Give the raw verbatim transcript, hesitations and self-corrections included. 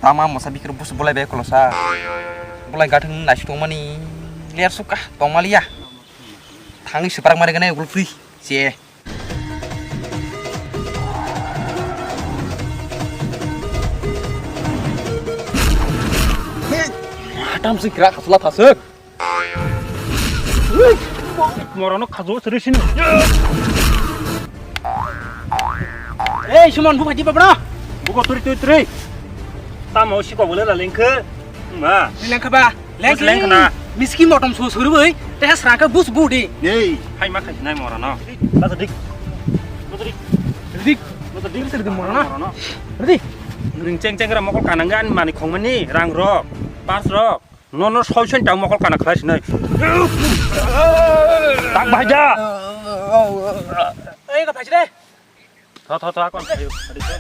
Tama mosa bikir bus bolai bai kolosa. Bolai gathang naisuk tongmani. Ler suka tongmaliya. Thangwi suprak mari gane gulpri. Se. Hatam sing krak hasula thasuk. Morano khajo sri sini. Ei, Suman, bu phaji babra. Buko turi turi turi. Tamo si ko bole la lengkhe. Ma. Lengkhe ba. Lengkhe. Lengkhe na. Miski motom so suru boi. Te srangkhe bus budi. Nei. Hai ma khai nai morano. Basa dik. Basa dik. Dik. Basa dik. Basa dik morano. Morano. Ready? Ring cheng cheng ra mokol kanang ani mani khongmani rang rok. Pars rok. Nono soi soi tang mokol kana khlai sinai. Tak bahai ja. Ei, ka phai de. Tho, tho, tho, akon. Ayo, adi tho.